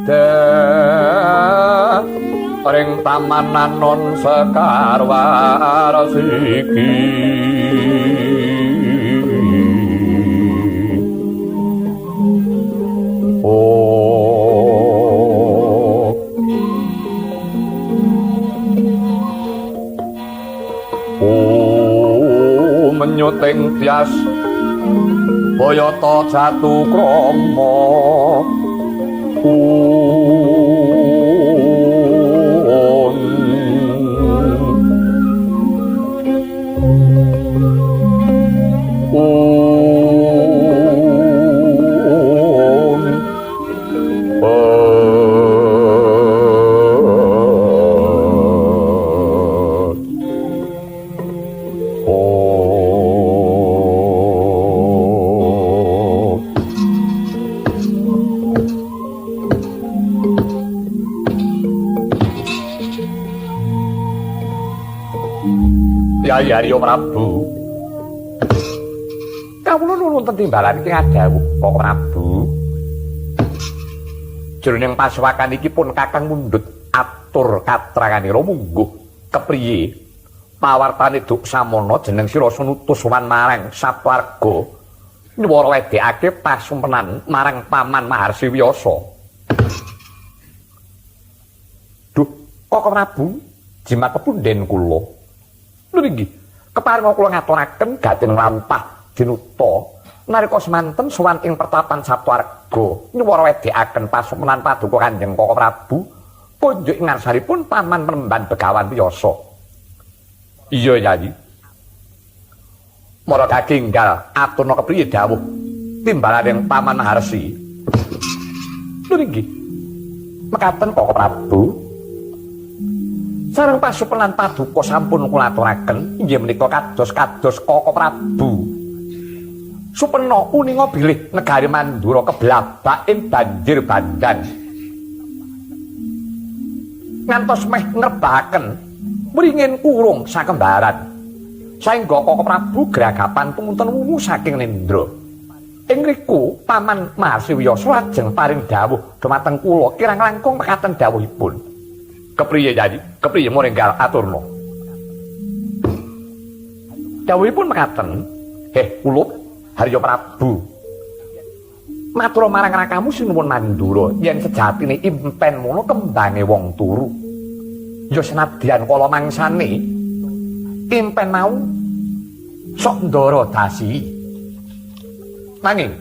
Ring taman anon sekar warsiki. Oh, menyuting tias boyota jatuh krama. Yayi Arya Prabu. Kawula nuwun timbalan iki ngadhawuh Koko Prabu. Jroning pasuwakan iki pun Kakang mundhut atur katranganira mungguh kepriye pawartane Duk Samana jeneng sira sunutus sowan marang sawarga nyuwara wedekake pasumpenan marang Paman Maharsi Wiyasa. Duh, Koko Prabu, jimat pepunden kula. Lho inggih, keparenga kula ngaturaken gaten lampah dinuta nalika semanten sowan ing pertapan Saptwarga nyuwara wedekaken pasumenan paduka Kanjeng Koko Prabu kunjuk ing ngarsanipun Paman Penemban Begawan Wiyasa. Iya Yayi. Mara kagenggal aturna kepriye dawuh timbalaning Paman Maharsi. Lho inggih. Mekaten Koko Prabu. Sareng pasupenan paduka sampun kula aturaken inggih menika kados-kados Koko Prabu. Supena uninga bilih negari Mandura keblabak ing banjir bandan. Ngantos meh ngrebahaken wringin kurung sakembaran. Saengga Koko Prabu gragapan tumunten wungu saking nendra. Ing ngriku Paman Maharsi Wiyasa lajeng paring dawuh dumateng kula kirang langkung mekaten dawuhipun. Kepriye Yayi? Kepriye moringgal aturna? Dawuhipun mekaten, "Heh kulup Harya Prabu. Matur marang rakamu sinuwun Mandura yen sejatine impen mono kembange wong turu. Ya senadyan kala mangsane impen mau sok ndara dasi. Nanging